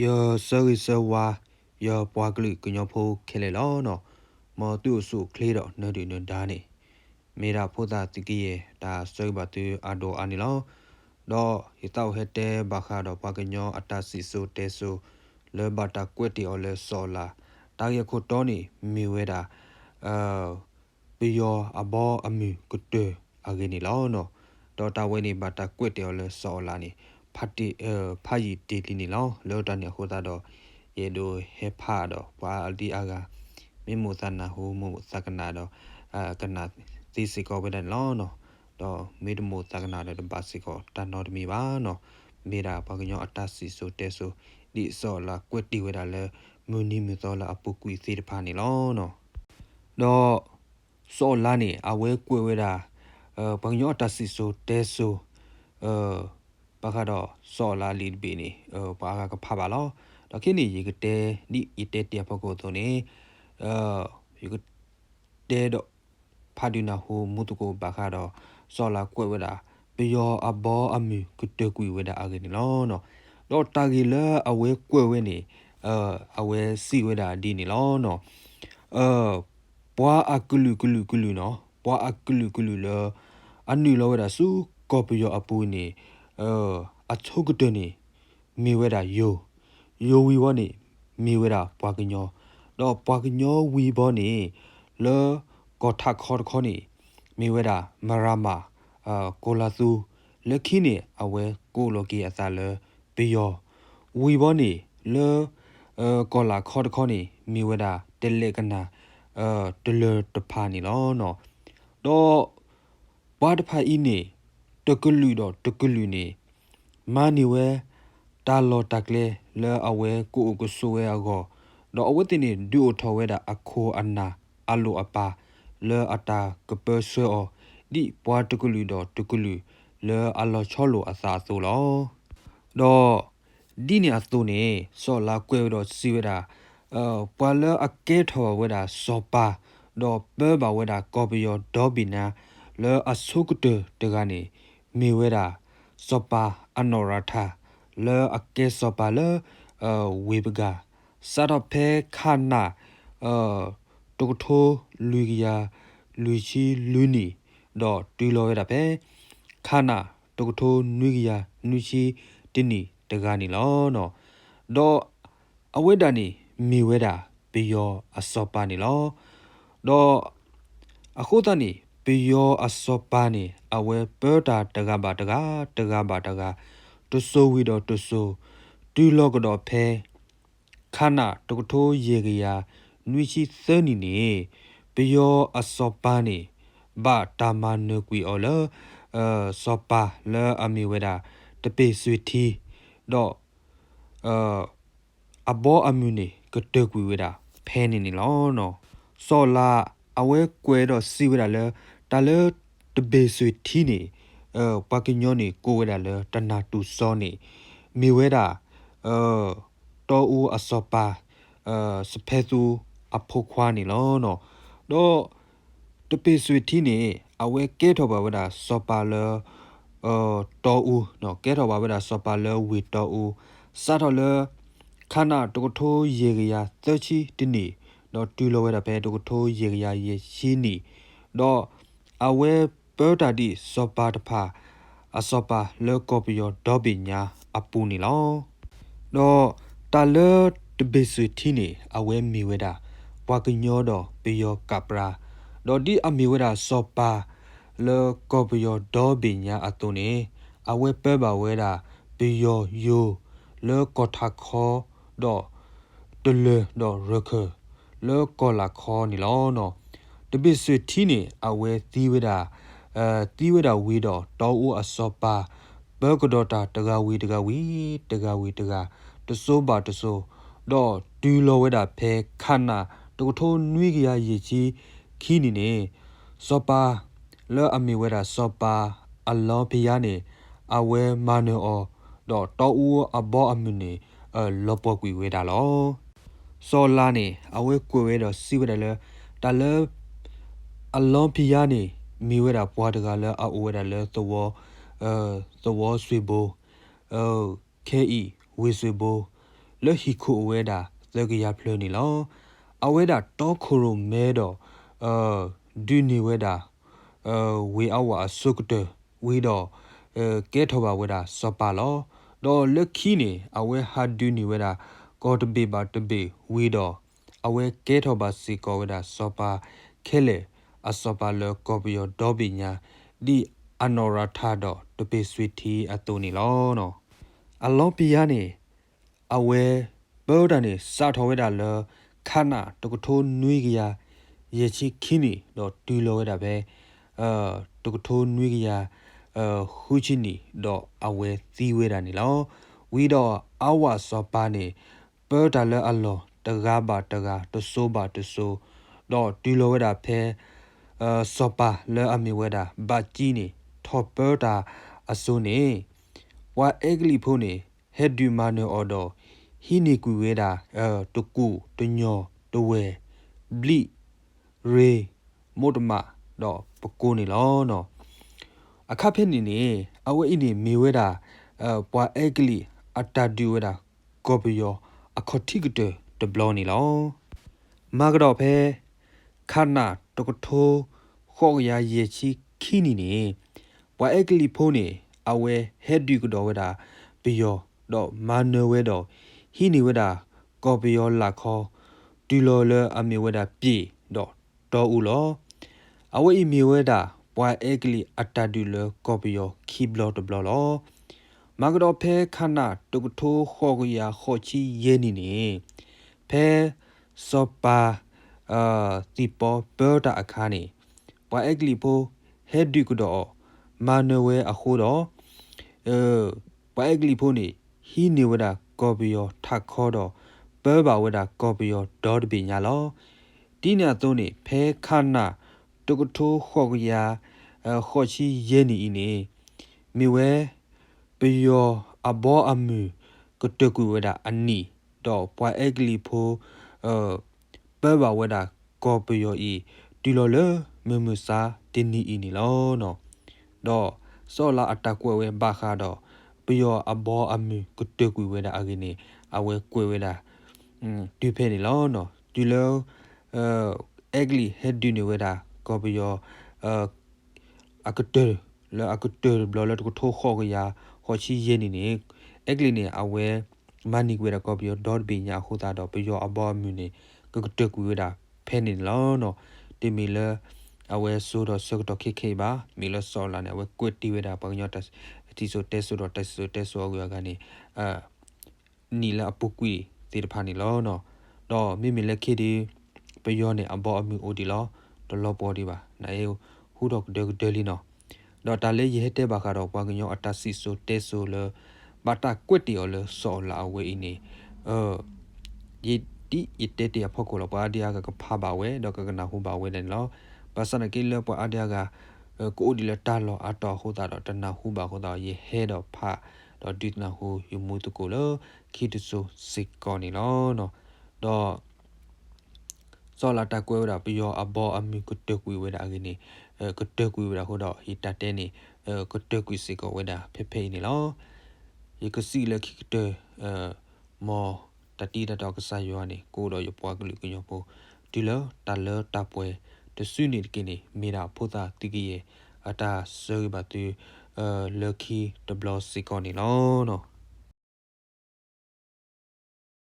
ယဆၢဂ့ၤဆၢဝါ ယပှၤကလုာ်ကညီဖိခဲလၢာ်လီၤနီၤ. မ်သုအိၣ်ဆူၣ်အိၣ်ချ့ဒီးနၢၤဒုၣ်နၢၤဒါန့ၣ် မ့ၢ်ဒၣ်ဖိသၣ်သုကယဲၢ် တၢ်ဆၢဂ့ၤဘၣ်သုအါဒိၣ်အါန့ၣ်လီၤ. ဒီးယသးအိၣ်ဟဲတဲဘၣ်ဃးဒီးပှၤကညီအတၢ်စံၣ်စိၤတဲစိၤ လၢဘၣ်တၢ်ကွဲးတ့ၢ်အီၤလၢစီၤအၤလး တၢ်ဂ့ၢ်အခိၣ်တီန့ၣ် မ့ၢ်ဝဲဒၣ် ပယီၤအဘီအမုၢ်ကတၢၢ်အဂ့ၢ်န့ၣ်လီၤ. ဒီးတၢ်ဝဲန့ၣ်ဘၣ်တၢ်ကွဲးတ့ၢ်အီၤလၢစီၤအၤလးန့ၣ် ဖးတ့ၢ် ဖးယံာ်တ့ၢ်လံန့ၣ်လီၤ. လၢတၢ်န့ၣ်အဃိသတးဒီး ယအဲၣ်ဒိးဟဲဖးဒီးပှၤအါဒံအါဂၤ မ့ၢ်မိၣ်သးနၢ်ဟူမိၣ်သးကနၣ်ဒီး ကနၣ်သ့စ့ၢ်ကီးဝဲဒၣ်န့ၣ်လီၤ. ဒီးမ့ၢ်တမိၣ်သးကနၣ်ဒီးတဘၣ်စ့ၢ်ကီးတၢ်နီတမံၤဘၣ်နီၤ. မ့ၢ်ဒၣ်ပှၤကညီအတၢ်စံၣ်စိၤတဲစိၤ ဒ်စီၤအၤလးကွဲးတ့ၢ်ဝဲဒၣ်လၢ မုၢ်နံၤမုၢ်သီလၢအပူၤကွံာ်သ့ၣ်တဖၣ်န့ၣ်လီၤ. ဒီးစီၤအၤလးန့ၣ် အဝဲကွဲးဝဲဒၣ် ပှၤကညီအတၢ်စံၣ်စိၤတဲစိၤ ဘၣ်ဃးဒီးစီၤအၤလးအလံာ်တဘ့ၣ်န့ၣ် ပှၤအါဂၤကဖးဘၣ်လီၤ. ဒီးခဲအံၤန့ၣ် ယကတဲ ဒ်ယတဲတ့ၢ်အဖီခိၣ်အသိးန့ၣ် ယကတဲဒီးဖးဒုးနၢ်ဟူမူသကိးဘၣ်ဃးဒီး စီၤအၤလးကွဲးဝဲဒၣ် ပယီၤအဘီအမုၢ်ကတၢၢ်ကွံာ်ဝဲဒၣ်အဂ့ၢ်န့ၣ်လီၤ. ဒီးတၢ်ဂ့ၢ်လၢအဝဲကွဲးဝဲန့ၣ် အဝဲစံးဝဲဒၣ်ဒ်န့ၣ်လီၤ. ပှၤအကလုာ်ကလုာ်ကလုာ်နီၤ, ပှၤအကလုာ်ကလုာ်လၢ အနုာ်လီၤဝဲဒၣ်ဆူကီၢ်ပယီၤအပူၤန့ၣ် အဆိကတၢၢ်န့ၣ် မ့ၢ်ဝဲဒၣ်ယိၤ, ယိၤဝံၤဘီန့ၣ် မ့ၢ်ဝဲဒၣ်ပှၤကညီ, ဒီးပှၤကညီဝံၤဘီန့ၣ် လၢကီၢ်ထးခီတခီန့ၣ် မ့ၢ်ဝဲဒၣ်မရၤမး, ကိလၤသူ, လၢခံန့ၣ် အဝဲကိးလီၤက့ၤအသးလၢပယီၤ, ဝံၤဘီန့ၣ် လၢ ကီၢ်လၤခီတခီန့ၣ် မ့ၢ်ဝဲဒၣ်တလဲးကနၤ တလၢၤတဖၣ်န့ၣ်လီၤ. ဒီးပှၤတဖၣ်အံၤန့ၣ် တကလုာ်ဒီးတကလုာ်န့ၣ် မၤန့ၢ်ဝဲ တၢ်လီၢ်တၢ်ကျဲလၢအဝဲကအိၣ်ကဆိးဝဲအဂီၢ်, ဒီးအဝဲသ့ၣ်န့ၣ် ဒုးအိၣ်ထီၣ်ဝဲဒၣ်အခိၣ်အနၢ်အလိၣ်အပၤ လၢအတၢ်ကပၢဆှၢအီၤ ဒ်ပှၤတကလုာ်ဒီးတကလုာ် လၢအလီၤဆီလိာ်အသးအသိးလီၤ. ဒီးဒ်န့ၣ်အသိးန့ၣ် စီၤအၤလးကွဲးဝဲဒီးစံးဝဲဒၣ် ပှၤလၢအကဲထီၣ်ဘၣ်ဝဲဒၣ်စီၤပၤ ဒီးပၢဘၣ်ဝဲဒၣ်ကီၢ်ပယီၤဒီဘ့ၣ်ညါ လၢအဆိကတၢၢ်တဂၤန့ၣ် မ့ၢ်ဝဲဒၣ် စီၤပၤအနီၢ်ရၤထၢၣ် လၢအကဲစီၤပၤလၢ ဝ့ၢ်ပဂၢ် စးထီၣ်ဖဲခးနး တကထိလွံၢ်ကယၤလွံၢ်ဆံလွံၢ်နံၣ် ဒီးတုၤလီၤဝဲဒၣ်ဖဲ ခးနးတကထိနွံကယၤနွံဆံတနံၣ်တဂၤန့ၣ်လီၤ. ဒီးအဝဲဒၣ်န့ၣ်မ့ၢ်ဝဲဒၣ်ပယီၤအစီၤပၤန့ၣ်လီၤ. ဒီးအဃိသတးန့ၣ် ပယီၤအစီၤပၤန့ၣ် အဝဲပၢတၢ်တဂၤဘၣ်တဂၤ တဂၤဘၣ်တဂၤ တစိၤဝံၤဒီးတစိၤ တုၤလီၤကဒီးဖဲ ခးနးတကထိယဲၢ်ကယၤနွံဆံသၢနံၣ်န့ၣ် ပယီၤအစီၤပၤန့ၣ် ဘၣ်တၢ်မၤနၢၤကွံာ်အီၤလၢ စီၤပၤလၢအမ့ၢ်ဝဲဒၣ် တပ့ၢ်စွ့ၤထံ ဒီး အဘီအမုၢ်န့ၣ် ကတၢၢ်ကွံာ်ဝဲဒၣ်ဖဲန့ၣ်န့ၣ်လီၤ. စီၤအၤလး အဝဲကွဲးဒီးစံးဝဲဒၣ်လၢ တၢ်လၢတပ့ၢ်စွ့ၤထံန့ၣ် ပှၤကညီန့ၣ်ကိးဝဲဒၣ်လၢတနၢ်တူၢ်စီန့ၣ် မ့ၢ်ဝဲဒၣ် တီအူအစီၤပၤ စဖဲသူအဖိခွါန့ၣ်လီၤ. ဒီးတပ့ၢ်စွ့ၤထံန့ၣ် အဝဲကဲထီၣ်ဘၣ်ဝဲဒၣ်စီၤပၤလၢ တီအူ, ကဲထီၣ်ဘၣ်ဝဲဒၣ်စီၤပၤလၢဝ့ၢ်တီအူ, စးထီၣ်လၢ ခးနးတကထိယဲၢ်ကယၤသၢဆံတနံၣ် ဒီးတုၤလီၤဝဲဒၣ်ဖဲတကထိယဲၢ်ကယၤယဲၢ်ဆံနံၣ်, ဒီးအဝဲပၢတၢ်ဒ်စီၤပၤတဖၣ် အစီၤပၤလၢကီၢ်ပယီၤဒီဘ့ၣ်ညါအပူၤန့ၣ်လီၤ. ဒီးတၢ်လၢတဘ့ၣ်စွ့ၤထံန့ၣ် အဝဲမ့ၢ်ဝဲဒၣ် ပှၤကညီဒီးပယီၤကးပြါ, ဒီးဒ်အမ့ၢ်ဝဲဒၣ်စီၤပၤ လၢကီၢ်ပယီၤဒီဘ့ၣ်ညါအသိးန့ၣ် အဝဲပၢဘၣ်ဝဲဒၣ် ပယီၤယိၤ လၢကီၢ်ထးခီ ဒီး တလၢၤဒီးရၢၢ်ခၢၣ် လၢကီၢ်လၤခီန့ၣ်လီၤ. တဘ့ၣ်စွ့ၤထံန့ၣ် အဝဲသံဝဲဒၣ် သံဝဲဒၣ်ဝံၤဒီး တီအူအစီၤပၤ ပၢကဒီးတၢ်တဂၤဝံၤတဂၤဝံၤ တဂၤဝံၤတဂၤ တစိၤဘၣ်တစိၤ, ဒီးတုၤလီၤဝဲဒၣ်ဖဲခးနး တကထိနွံကယၤယဲၢ်ဆံခံနံၣ်န့ၣ် စီၤပၤ လၢအမ့ၢ်ဝဲဒၣ်စီၤပၤအလီဖယါန့ၣ် အဝဲမၤနၢၤအီၤ, ဒီးတီအူအဘီအမုၢ်န့ၣ် လီၤပှီၢ်ကွံာ်ဝဲဒၣ်လီၤ. စီၤအၤလးန့ၣ် အဝဲကွဲးဝဲဒီးစံးဝဲဒၣ်လၢ တၢ်လၢ အလီဖယါန့ၣ် မ့ၢ်ဝဲဒၣ်ပှၤတဂၤလၢအအိၣ်ဝဲဒၣ်လၢ သဝီစွ့ၣ်ဘိ, ခဲအံၤ ဝ့ၢ်စွ့ၣ်ဘိ, လၢဟံၣ်ခိၣ်အိၣ်ဝဲဒၣ်သၢကယၤဖျၢၣ်န့ၣ်လီၤ. အဝဲဒၣ်တီခိၣ်ရိၣ်မဲဒီး ဒုးန့ၢ်ဝဲဒၣ် ဝ့ၢ်အါဝၤအစိကတၢၢ်ဝံၤဒီး ကဲထီၣ်ဘၣ်ဝဲဒၣ်စီၤပၤလီၤ. ဒီးလၢခံန့ၣ် အဝဲဟးဒုးန့ၢ်ဝဲဒၣ် ကီၢ်တဘ့ၣ်ဘၣ်တဘ့ၣ်ဝံၤဒီး အဝဲကဲထီၣ်ဘၣ်စ့ၢ်ကီးဝဲဒၣ်စီၤပၤခဲလၢာ်အစီၤပၤလၢကီၢ်ပယီၤဒီဘ့ၣ်ညါ ဒ်အနီၢ်ရၤထၣ်ဒီးတပ့ၢ်စွ့ၤထံအသိးန့ၣ်လီၤ. အလီၤပယါန့ၣ် အဝဲပၢတၢ်န့ၣ် စးထီၣ်ဝဲဒၣ်လၢ ခးနၣ်တကထိနွံကယၤယဲၢ်ဆံခံနံၣ် ဒီးတုၤလီၤဝဲဒၣ်ဖဲ တကထိနွံကယၤ ဃုဆံနံၣ် ဒီးအဝဲသံဝဲဒၣ်န့ၣ်လီၤ. ဝံၤဒီးအါဝၤစီၤပၤန့ၣ် ပၢတၢ်လၢအလီၢ်တဂၤဘၣ်တဂၤ တစိၤဘၣ်တစိၤ ဒီးတုၤလီၤဝဲဒၣ်ဖဲ စီၤပၤလၢအမ့ၢ်ဝဲဒၣ် ဘၣ်ကံန့ၣ် ထီၣ်ပၢတၢ်အစိၤန့ၣ် ပှၤအဲကလံးဖိန့ၣ် ဟဲဒုးမၤနၢၤအီၤဒီး ဟံးန့ၢ်ကွံာ်ဝဲဒၣ် တကူၣ်တညီၣ်တဝဲၢ် ဘျံး ရ့ၣ် မိၢ်တမး ဒီးပကိန့ၣ်လီၤ. အခါဖဲန့ၣ်န့ၣ် အဝဲအံၤန့ၣ်မ့ၢ်ဝဲဒၣ် ပှၤအဲကလံးအတၢ်ဒုးဝဲဒၣ်ကီၢ်ပယီၤအခီၣ်ထံးကတၢၢ်တဘျီန့ၣ်လီၤ. မၤကဒီးဖဲ ခးနၣ်တကထိ ဃိးကယၤယဲၢ်ဆံခံနံၣ်န့ၣ် ပှၤအဲကလံးဖိန့ၣ် အဝဲဟဲဒုးကဒီးဝဲဒၣ်ပယီၤ ဒီးမၤနၢၤဝဲဒီး ဟံးန့ၢ်ဝဲဒၣ်ကီၢ်ပယီၤလၢ်ခီ တုၤလီၤလၢအမ့ၢ်ဝဲဒၣ်ပျ့ၤဒီးတီအူလီၤ. အဝဲအံၤမ့ၢ်ဝဲဒၣ် ပှၤအဲကလံးအတၢ်ဒုးလၢကီၢ်ပယီၤခံဘျီတဘျီလီၤ. မၤကဒီးဖဲခးနၣ်တကထိ ဃိးကယၤဃိးဆံယဲၢ်နံၣ်န့ၣ် ဖဲစီၤပၤ သံၣ်ပီပၢတၢ်အခါန့ၣ် ပှၤအဲကလံးဖိဟဲဒုးကဒီးအီၤ မၤနၢၤဝဲအဃိဒီး ပှၤအဲကလံးဖိန့ၣ် ဟံးန့ၢ်ဝဲဒၣ်ကီၢ်ပယီၤထးခီဒီး ပၢဘၣ်ဝဲဒၣ်ကီၢ်ပယီၤဒီတဘ့ၣ်ညါလီၤ. ဒ်န့ၣ်အသိးန့ၣ် ဖဲခးနၣ်တကထိ ဃိးကယၤ ဃိးဆံယဲၢ်နံၣ်အံၤန့ၣ် မ့ၢ်ဝဲ ပယီၤအဘီအမုၢ်ကတၢၢ်ကွံာ်ဝဲဒၣ်အနံၣ် ဒီးပှၤအဲကလံးဖိ ပၢဘၣ်ဝဲဒၣ်ကီၢ်ပယီၤအံၤ တုၤလီၤလၢမုၢ်မဆါတနံၤအံၤန့ၣ်လီၤ. ဒီးစီၤအၤလးအတၢ်ကွဲးဝဲဘၣ်ဃးဒီး ပယီၤအဘီအမုၢ်ကတၢၢ်ကွံာ်ဝဲဒၣ်အဂ့ၢ်န့ၣ် အဝဲကွဲးဝဲဒၣ် တုၤဖဲန့ၣ်လီၤ. တုၤလၢ အဲကလံးဟဲဒုးန့ၢ်ဝဲဒၣ် ကီၢ်ပယီၤ အကတၢၢ် လၢအကတၢၢ်တဘျီလၢတကထိ ဃိးကယၤ ဃိးဆံယဲၢ်နံၣ်န့ၣ် အဲကလံးန့ၣ် အဝဲမၤန့ၢ်ကွံာ်ဝဲဒၣ်ကီၢ်ပယီၤဒီတဘ့ၣ်ညါအဃိသတးဒီး ပယီၤအဘီအမုၢ်န့ၣ် ကကတၢၢ်ကွံာ်ဝဲဒၣ်ဖဲန့ၣ်လီၤ. တမ့ၢ်လၢ အဝဲစိာ်ဒီးဆၢကတီၢ်ခဲခဲအံၤဘၣ်. မ့ၢ်လၢစီၤအၤလးန့ၣ် အဝဲကွဲးတ့ၢ်ဝဲဒၣ်ပှၤကညီတၢ်စံၣ်စိၤတဲစိၤဒီးတၢ်စံၣ်စိၤတဲစိၤအဂုၤအဂၤန့ၣ် နံၣ်လၢအပူၤကွံာ်သ့ၣ်တဖၣ်န့ၣ်လီၤ. ဒီးမ့မ့ၢ်လၢခံဒုး ပယီၤန့ၣ် အဘီအမုၢ်အိၣ်ဒံးလီၤ. တလီၤပှီၢ်ဒံးဘၣ်. နအံၤ ဟူထီၣ်ကဒၢကဒၢလံနီၤ. ဒီးတၢ်လၢယဟဲတဲဘၣ်ဃးဒီးပှၤကညီအတၢ်စံၣ်စိၤတဲစိၤလၢ ဘၣ်တၢ်ကွဲးတ့ၢ်အီၤလၢစီၤအၤလးအဝဲအံၤန့ၣ် ယဒ်ယတဲတ့ၢ်အဖီခိၣ်လီၤ. ပှၤအါဒံအါဂၤကဖးဘၣ်ဝဲ ဒီးကကနၢ်ဟူဘၣ်ဝဲဒၣ်န့ၣ်လီၤ. ဘၣ်ဆၣ်သနာ်က့လၢပှၤအါဒံအါဂၤ ကအိၣ်ဒံးလၢတၢ်လီၢ်အါတီၢ်အဃိသတးဒီး တနၢ်ဟူဘၣ်အဃိသတးဒီး ယဟဲဒီးဖး ဒီးဒုးနၢ်ဟူယမူသကိးလၢခံတစိၤစ့ၢ်ကီးန့ၣ်လီၤ. ဒီး စီၤအၤလးတၢ်ကွဲးဝဲဒၣ် ပယီၤအဘီအမုၢ်ကတၢၢ်ကွံာ်ဝဲဒၣ်အဂ့ၢ်န့ၣ် ကတၢၢ်ကွံာ်ဝဲဒၣ်အဃိဒီး ယတၢ်တဲန့ၣ် ကတၢၢ်ကွံာ်စ့ၢ်ကီးဝဲဒၣ်ဖဲဖဲအံၤန့ၣ်လီၤ. ယကစံးလၢခံကတၢၢ် မ်တၢ်တံၤတၢ်တီကစၢ်ယွၤန့ၣ် ကအိၣ်ဒီးယပှၤကလုာ်ကညီဖိ တုၤလၢတၢ်လၢတၢ်ပှဲၤတစုန့ၣ်တက့ၢ်န့ၣ် မ့ၢ်ဒၣ်ဖိသၣ်သုကယဲၢ်အတၢ်ဆၢဂ့ၤဘၣ်သု လၢခံတဘျီစ့ၢ်ကီးန့ၣ်လီၤ.